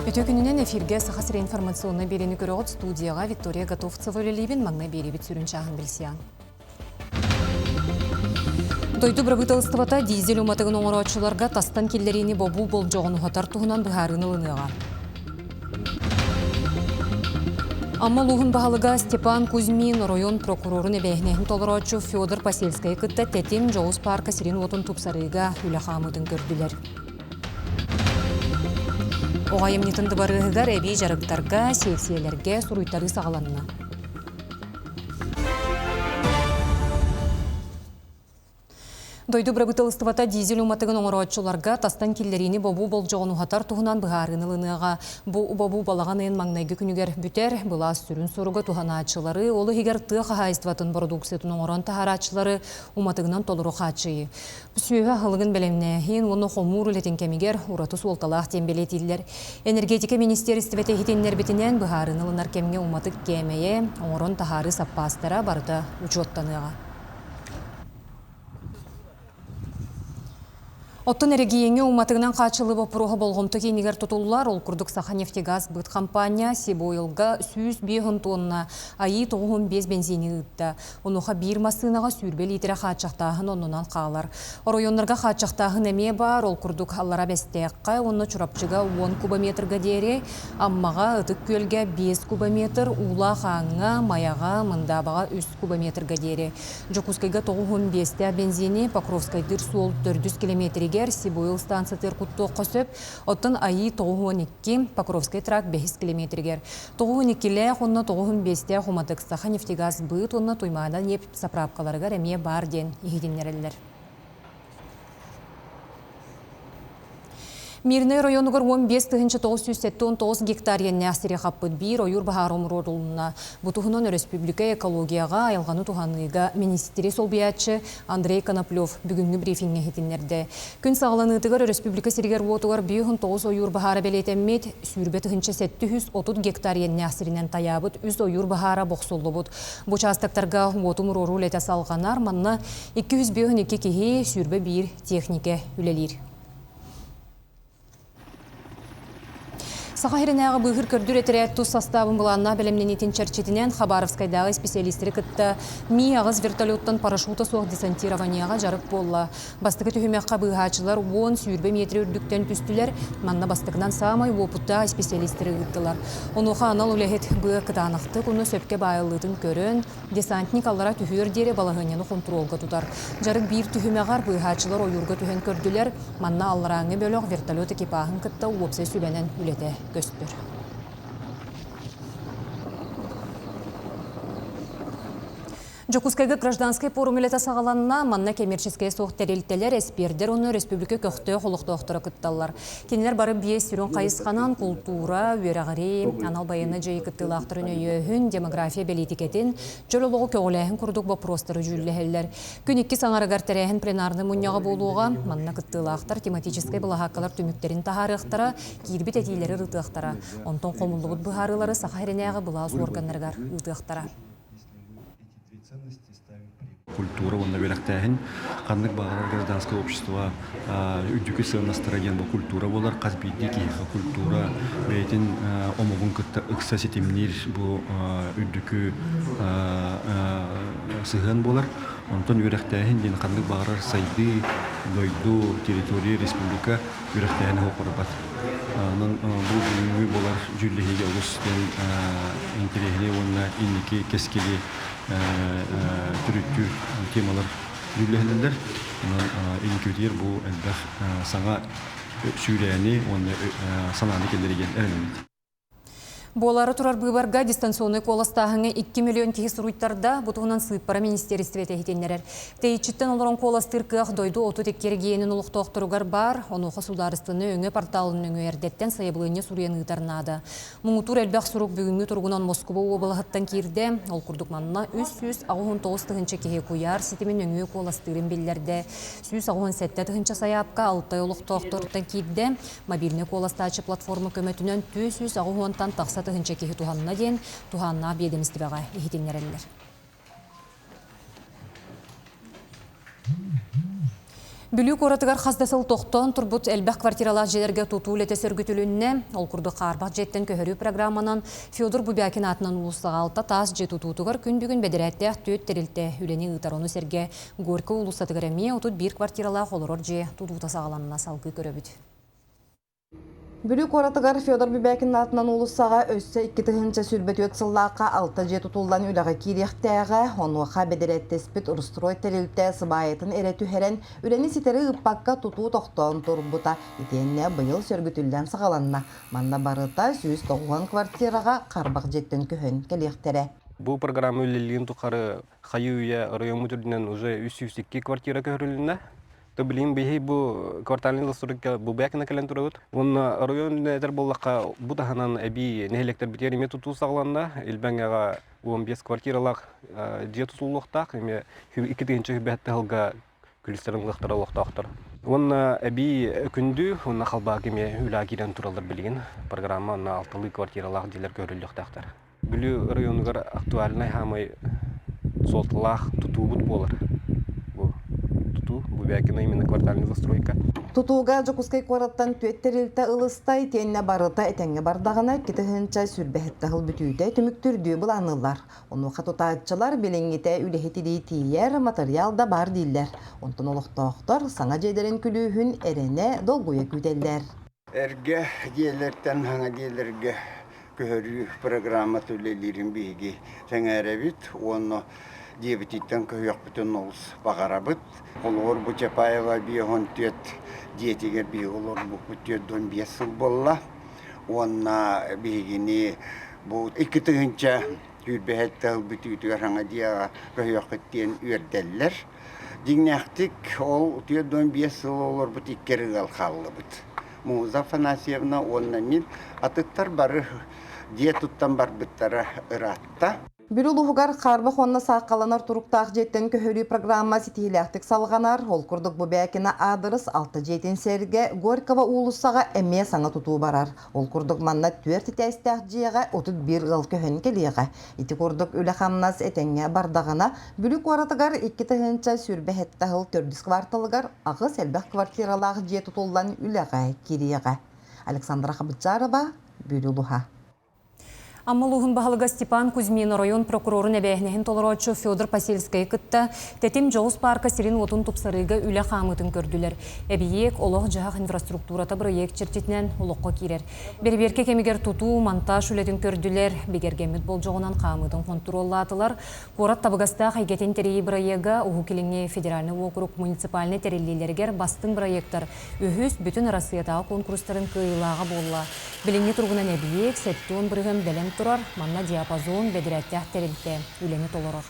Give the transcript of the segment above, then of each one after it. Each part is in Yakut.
Үтүө күнүнэн эфиргэ Саха сирэ информационнай биэриини көрөҕүт студияҕа Виктория Готовцева үлэлиибин маҥнай биэриибит сүрүн чааһын билсиэҕиҥ. Дойду бырабыыталыстыбата дизель уматыгын оҥорооччуларга тастан киллэриини бобуу болдьоҕун уһатар туһунан быһаарыыны ылыныаҕа. Амма улууһун баһылыга Степан Кузьмин оройуон прокурорун эбээһинэһин толорооччу Федор Посельскайы кытта Тэтим дьоҕус паарка сирин-уотун тупсарыыга үлэ хаамыытын көрдүлэр. Оҕо айымньытын дыбарыаһыгар эбии дьарыктарга, сиэксийэлэргэ суруйтарыы саҕаланна. Дойду бырабыыталыстыбата дизель уматыгын оҥорооччуларга тастан киллэриини бобуу болдьоҕун уһатар туһунан быһаарыыны ылыныаҕа. Бу бобуу балаҕан ыйын маҥнайгы күнүгэр бүтэр. Былаас сүрүн соруга туһанааччылары, ол иһигэр тыа хаһаайыстыбатын бородууксуйатын оҥорон таһаарааччылары уматыгынан толору хааччыйыы. Сүөһү аһылыгын бэлэмнээһин уонна хомуур үлэтин кэмигэр ураты суолталаах диэн бэлиэтииллэр. Энергетика министиэристибэтэ иһитиннэрбитинэн, быһаарыыны ылынар кэмҥэ уматык кээмэйэ, оҥорон таһаарыы саппаастара барыта учуоттаныаҕа. Оттон эрэгийиэҥҥэ уматыгынан хааччыллыы боппуруоһа болҕомто киинигэр тутуллар. Ол курдук Саханефтегаз быт хампаанньа Сибойлга 105 тонна АИ 95 бензини ыытта. Онуоха биир массыынаҕа сүүрбэ лиитирэ хааччахтааһын оннунан хаалар. Оройуоннарга хааччахтааһын эмиэ баар. Ол курдук Аллара Бэстээххэ уонна Чурапчыга 10 кубометрга диэри, Аммаҕа, Ытык Күөлгэ 5 кубометр, Уулаах Ааҥҥа, Майаҕа, Мындаабаҕа 3 кубометрга диэри. Дьокуускайга 95-тээх бензини Покровскайдыыр суол төрдүс километригэр Сибойл станциятыгар куттуохха сөп, оттон АИ 92 Покровскай тракт бэһис километригэр. 92-лээх уонна 95-тээх уматык Саханефтегаз быыт уонна Туймаада ньиэп сапыраапкаларыгар эмиэ баар диэн иһитиннэрэллэр. Мирнэй оройуонугар 15 979 гектар иэннээх сири хаппыт биир ойуур баһаара умуруорулунна. Бу туһунан өрөспүүбүлүкэ экологияҕа, айылҕаны туһаныыга миниистири солбуйааччы Андрей Коноплев бүгүҥҥү брифиҥҥэ иһитиннэрдэ. Күн саҕаланыытыгар өрөспүүбүлүкэ сиригэр-уотугар 59 ойуур баһаара бэлиэтэммит, 20 730 гектар иэннээх сиринэн тайаабыт үс ойуур баһаара бохсуллубут. Бу учаастактарга уоту умуруоруу үлэтэ салҕанар, манна 252 киһи, 21 техникэ үлэлиир. Саха сиринээҕи быыһыыр көрдүүр этэрээт тус састаабын былааннаах бэлэмнэниитин чэрчитинэн Хабаровскайдааҕы исписэлиистэри кытта Ми-аҕыс вертолеттан парашюта суох десантированиеҕа дьарык буолла. Бастакы түһүмэххэ быыһааччылар 10-сүүрбэ миэтэрэ үрдүктэн түстүлэр, манна бастакынан саамай уопуттаах исписэлиистэри ыыттылар. Онуоха анал үлэһит быа кытаанахтык уонна сөпкө баайыллыытын көрөн, Десантник аллара түһүөр диэри балаһыанньаны хонтуруолга тутар. Дьарык биир түһүмэҕэр быыһааччылар ойуурга түһэн көрдүлэр. Манна алларааҥҥы бөлөх вертолет экипаһын кытта уопсай сүбэнэн үлэтэ көстөр. Дьокуускайга гражданскай пуорум үлэтэ саҕаланна. Манна кэмиэрчэскэй суох тэрилтэлэр, эспиэрдэр уонна өрөспүүбүлүкэ көхтөөх олохтоохторо кытталлар. Кинилэр бары биэс сүрүн хайысханан култуура, үөрэҕирии, анал байыаннай дьайыы кыттыылаахтарын өйөөһүн, демография бэлиитикэтин, чөл олоҕу көҕүлээһин курдук боппуруостары дьүүллэһэллэр. Күн иккис аҥарыгар тэрээһин пленарнай мунньаҕа буолуоҕа. Манна кыттыылаахтар тематическай былаһааккалар түмүктэрин таһаарыахтара, киирбит этиилэри ырытыахтара. Онтон хомуллубут быһаарыылары Саха сиринээҕи былаас уорганнарыгар ыытыахтара. Культура уонна үөрэхтээһин ханнык баҕарар гражданскай общество үрдүкү сыаннастара диэн бу культура буолар. Хас биирдии киһиэхэ культура бэйэтин омугун кытта ыкса ситимниир бу үрдүкү сыһыан буолар. Онтон үөрэхтээһин диэн ханнык баҕарар сайдыы, дойду, территория, республика үөрэхтээһини хоһурбат. Онон бу бүгүҥҥү буолар дьүүллэһиигэ олус диэн интэриэһинэй уонна инники кэскили төрүттүүр темалар дьүүллэһэллэр. Онон инникибитигэр бу элбэх саҥа сүүрээни уонна санааны киллэригэр эрэнэбит. Буолаары турар быыбарга дистанционнай куоластааһыҥҥа 2 миллион киһи суруйтарда. Бу туһунан сыыппара министиэристибэтэ иһитиннэрэр. Тэйиччиттэн олорон куоластыыр кыах дойду 32 эрэгийиэнин олохтоохторугар баар. Онуоха судаарыстыбаннай өҥө порталын нөҥүө эрдэттэн сайабылыанньа суруйан ыытар наада. Муҥутуур элбэх сурук бүгүҥҥү туругунан Москуба уобалаһыттан киирдэ. Ол курдук манна 389 тыһыынча киһи куйаар ситимин нөҥүө куоластыырын биллэрдэ. 187 тыһыынча сайаапка Алтай олохтоохторуттан киирдэ. Мобильнай куоластааччы платформа көмөтүнэн 480-тан тахса тыһыынча киһи туһанна диэн туһааннаах биэдэмистибэҕэ иһитиннэрэллэр. Бүлүү куоратыгар хас да сыл тохтоон турбут элбэх квартиралаах дьиэлэргэ тутуу үлэтэ сөргүтүлүннэ. Ол курдук хаарбах дьиэттэн көһөрүү программанан Федор Бубякин аатынан уулуссаҕа алта таас дьиэ тутуутугар күн бүгүн бэдэрээттээх түөрт тэрилтэ үлэни ыытар. Ону сэргэ Горькай уулуссатыгар эмиэ 31 квартиралаах олорор дьиэ тутуута саҕаланна. Салгыы көрөбүт. Бүлүү куоратыгар Федор Бибякин аатынан уулуссаҕа өссө 2024 сыллаахха алта дьиэ тутуллан үлэҕэ киириэхтээҕэ. Онуоха бэдэрээттэспит Рустрой тэрилтэ сыбаайатын эрэ түһэрэн, үлэни ситэри ыыппакка тутуу тохтоон турбута. Итиэннэ быйыл сөргүтүллэн саҕаланна. Манна барыта 190 квартираҕа харбах дьиэттэн көһөн кэлиэхтэрэ. Бу программа үлэлиирин тухары хайыы-үйэ оройуоммут үрдүнэн уже 302 квартира көһөрүлүннэ. То билигин биһи бу квартальный застройка Бубякина кэлэн турабыт. Уонна оройуон этэр буоллахха бу таһынан эбии нэһилиэктэрбитигэр эмиэ тутуу саҕаланна. Илбэҥэҕэ 15 квартиралаах дьиэ тутуллуохтаах. Эмиэ 2007 сылга күлүстэрин ылыахтара олохтоохтор. Уонна эбии Күндү уонна Халбаак эмиэ үлэҕэ киирэн тураллар билигин. Программа онно алталыы квартиралаах дьиэлэр көһөрүллүөхтээхтэр. Бүлүү оройуонугар актуальнай хаамай суолталаах тутуубут буолар. Бу тутуу, Бубякина именно квартальная застройка. Тутууга Дьокуускай куораттан түөрт тэрилтэ ылыста итиэннэ барыта этэҥҥэ бардаҕына 2 127 сыл бүтүүтэ түмүктүүрдүү былаанныыллар. Онуоха тутааччылар билиҥҥитэ үлэһит илии тиийэр, матырыйаал да баар дииллэр. Онтон олохтоохтор саҥа дьиэлэрин күлүүһүн эрэнэ, долгуйа күүтэллэр. Эргэ дьиэлэртэн саҥа дьиэлэргэ көһөрүү программата үлэлиирин биһиги сэҥээрэбит уонна дьиэбититтэн көһүөхпүтүн олус баҕарабыт. Холобур, бу Чапаева 54 дьиэтигэр биһиги олорбуппут 45 сыл буолла уонна биһигини бу 2027 сыл бүтүүтүгэр саҥа дьиэҕэ көһүөххүт диэн үөрдэллэр. Дьиҥнээхтик ол 45 сыл олорбут икки эрэ ыал хааллыбыт. Муза Афанасьевна уонна мин атыттар бары дьиэ туттан барбыттара ыраатта. Бүлүү улууһугар хаарбах уонна сааххаланар туруктаах дьиэттэн көһөрүү программа ситиһиилээхтик салҕанар. Ол курдук Бубякина аадырыс алта дьиэтин сэргэ Горького уулуссаҕа эмиэ саҥа тутуу барар. Ол курдук манна түөрт этээстээх дьиэҕэ 31 ыал көһөн кэлиэҕэ. Ити курдук үлэ-хамнас этэҥҥэ бардаҕына, Бүлүү куоратыгар 2027 сыл төрдүс кварталыгар аҕыс элбэх квартиралаах дьиэ тутуллан үлэҕэ киириэҕэ. Александра Хабыджарова, Бүлүү улууһа. Амма улууһун баһылыга Степан Кузьмин оройуон прокурорун эбээһинэһин толорооччу Федор Посельскайы кытта Тэтим дьоҕус паарка сирин-уотун тупсарыыга үлэ хаамыытын көрдүлэр. Эбийиэк олох-дьаһах инфраструктурата бырайыак чэрчитинэн олоххо киирэр. Бэрэбиэркэ кэмигэр тутуу, монтаж үлэтин көрдүлэр, бигэргэммит болдьоҕунан хаамыытын хонтуруоллаатылар. Куорат табыгастаах эйгэтин тэрийии бырайыага Уһук Илиҥҥи федеральнай уокурук муниципальнай тэриллиилэригэр бастыҥ бырайыактар үһүс Бүтүн Арассыыйатааҕы куонкурустарын кыайыылааҕа буолла. Билиҥҥи туругунан эбийиэк 70% бэлэм турар, манна диапазон бэдэрээттээх тэрилтэ үлэни толорор.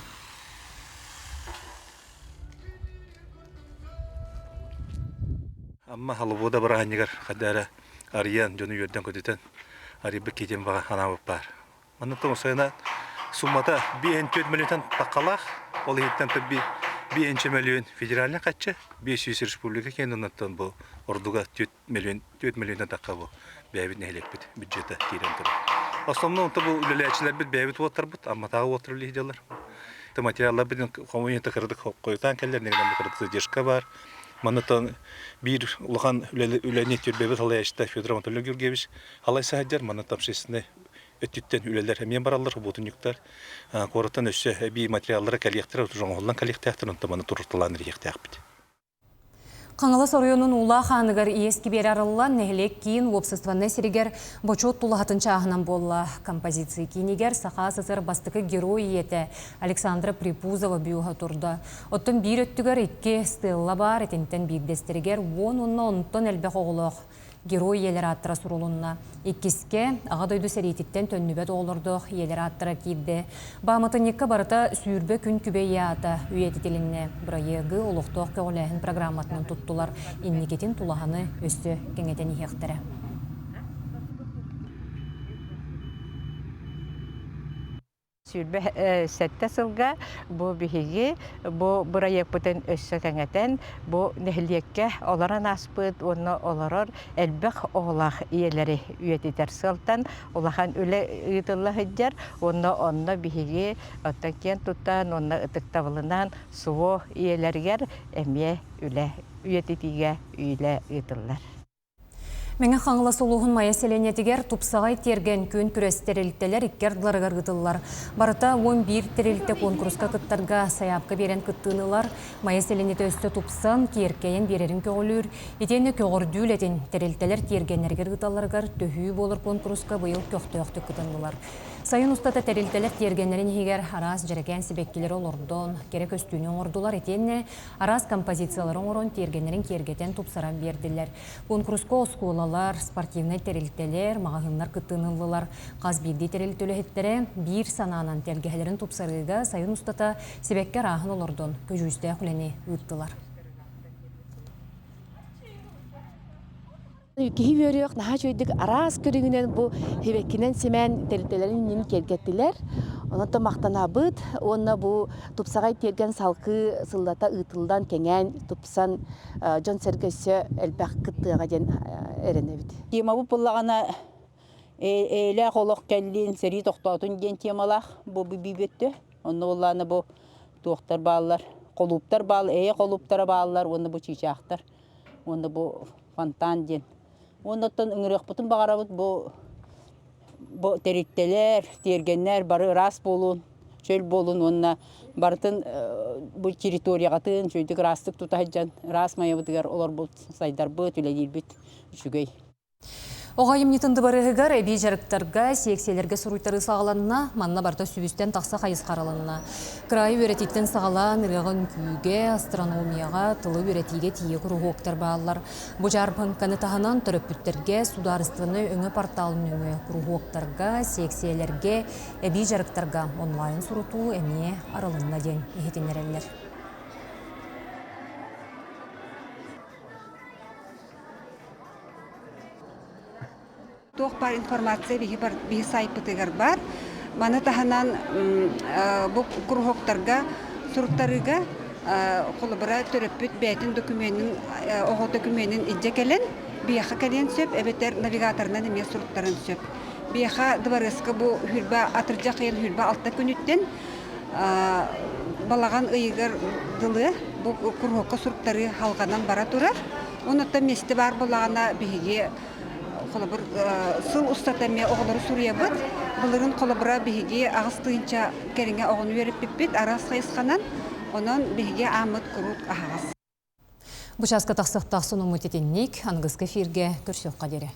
Амма Халыбуда бырааһынньыгар хайда эрэ арыйан, дьону үөрдэн-көтүтэн арыйбыт киһитин баҕа санаабыт баар. Манна тоҥсайына суммата 54 мөлүйүөн таххалаах, ол иһиттэн 5 мөлүйүөн федеральный хаччы, 500 республика киэнинаттан бу ордуга 4 мөлүйүөн 4 мөлүйүөнтэн тахха бу бэйэбит нэһилиэкпит бюджета киирэн турар. Основном онто бу үлэлээччилэрбит бэйэбит уоттарбыт, Амматааҕы уоттар үлэлииллэр. Материалларбытын хомуйан кыратык хойутаан кэллэр, нэгэнэн кыратык задержка бар. Манна биир улахан үлэни түрбэбит салайааччыта Федор Анатольевич Георгиевич халайса сылдьар, манна общественный өттүттэн үлэлэр эмиэ бараллар, субуотунньуктар. Куораттан өссө эбии материаллара кэлиэхтэрэ, оҥоһуллан кэлиэхтээхтэр, онтон маны туруорталаан иһиэхтээхпит. Хаҥалас оройуонун Уулаах ааныгар иэс кибиэрэ арыллан, нэһилиэк киин уопсастыбаннай сиригэр Бочуот тулаһатын чааһынан буолла. Композиция киинигэр Саха СССР бастакы герой ийэтэ Александра Припузова бюһа турда. Оттон биир өттүгэр икки стелла баар, итинтэн биирдэстэригэр уон уонна онтон элбэх оҕолоох Герой ийэлэр ааттара сурулунна. Иккискэ, Аҕа дойду сэриититтэн төннүбэт оҕолордоох ийэлэр ааттара киирдэ. Бааматынньыкка барыта 20 күн күбэй ийэ аата үйэтитилиннэ. Бырайыагы олохтоох көҕүлээһин программатынан туттулар. Инникитин тулаһаны өссө кэҥэтэн иһиэхтэрэ. 27 сылга бу биһиги бу бырайыакпытын өссө кэҥэтэн бу нэһилиэккэ олорон ааспыт уонна олорор элбэх оҕолоох ийэлэри үйэтитэр сыалтан улахан үлэ ыытылла сылдьар уонна онно биһиги оттон киэн туттан уонна ытыктабылынан СВО ийэлэригэр эмиэ үлэ үйэтитиигэ үлэ ыытыллар. Мэҥэ Хаҥалас улууһун Майа сэлиэнньэтигэр тупсаҕай тиэргэн күөн күрэс тэрилтэлэр икки ардыларыгар ыытыллар. Барыта 11 тэрилтэ куонкуруска кыттарга сайаапка биэрэн кыттыыны ылар. Майа сэлиэнньэтэ өссө тупсан, киэркэйэн биэрэрин көҕүлүүр. Итиэннэ көҕөрдүү үлэтин тэрилтэлэр тиэргэннэригэр ыыталларыгар төһүү буолар куонкуруска быйыл көхтөөхтүк кытыннылар. Сайын устата тэрилтэлэр тиэргэннэрин иһигэр араас дьэрэкээн сибэккилэри олордон, кэрэ көстүүнү оҥордулар итиэннэ араас композициялары оҥорон тиэргэннэрин киэргэтэн тупсаран биэрдилэр. Куонкуруска оскуолалар, спортивнай тэрилтэлэр, маҕаһыыннар кыттыыны ыллылар. Хас биирдии тэрилтэ үлэһиттэрэ биир санаанан тэлгэһэлэрин тупсарыыга сайын устата сибэкки арааһын олордон көдьүүстээх үлэни ыыттылар. Киһи үөрүөх наһаа үчүгэйдик араас көрүҥүнэн бу сибэккинэн симээн тэрилтэлэрин иннин киэргэттилэр. Онон махтанабыт уонна бу тупсаҕай тиэргэн салгыы сыллата ыытыллан, кэҥээн, тупсан дьон-сэргэ өссө элбэх кыттыаҕа диэн эрэнэбит. Темабыт буллаҕына эйэлээх олох кэллин, сэрии тохтоотун диэн темалаах бу бибиэттэ. Онно буллаҕына бу туохтар бааллар, холууптар баал, эйэ холууптара бааллар уонна бу чыычаахтар. Уонна бу фонтан диэн. Уонна оттон ыҥырыахпытын баҕарабыт бу бу тэрилтэлэр, тиэргэннэр бары ыраас буолун, чөл буолун уонна барытын бу территорияҕытын үчүгэйдик ыраастык тута сылдьан ыраас майабытыгар олорбут, сайдарбыт, үлэлиирбит үчүгэй. Оҕо айымньытын дыбарыаһыгар эбии дьарыктарга, сиэксийэлэргэ суруйтарыы саҕаланна, манна барыта сүүстэн тахса хайысха арылынна. Кыраайы үөрэтииттэн саҕалаан ырыаҕа үҥкүүгэ, астрономияҕа, тылы үөрэтиигэ тиийэ куруһуоктар бааллар. Бу дьаарбаҥканы таһынан төрөппүттэргэ судаарыстыбаннай өҥө порталын нөҥүө куруһуоктарга, сиэксийэлэргэ, эбии дьарыктарга онлайн сурутуу эмиэ арылынна диэн иһитиннэрэллэр. Туох баар информация биһи сайпытыгар бар. Маны таһынан бу куруһуоктарга суруттарыыга холобура төрөппүт бэйэтин докуменын оҕо докуменын илдьэ кэлэн биһиэхэ кэлиэн сөп эбэтэр навигаторынан эмиэ суруттаран сөп. Биһиэхэ дыбарыаска бу хүрбэ атырдьах ыйын хүрбэ алта күнүттэн балаҕан ыйыгар дылы бу куруһуокка суруттарыы халҕанан бара турар. Онуттан миэстэ баар буоллаҕына биһиги холобур сыл устата эмиэ оҕолору суруйабыт. Былырыын холобура биһиги 8 тыһыынча кэриҥэ оҕону үөрэппиппит араас хайысханан. Онон биһиги ааммыт куруук аһаҕас. Бу чааска тахсыахтаах сонуммут итинник, аныгыскы эфиргэ көрсүөххэ диэри.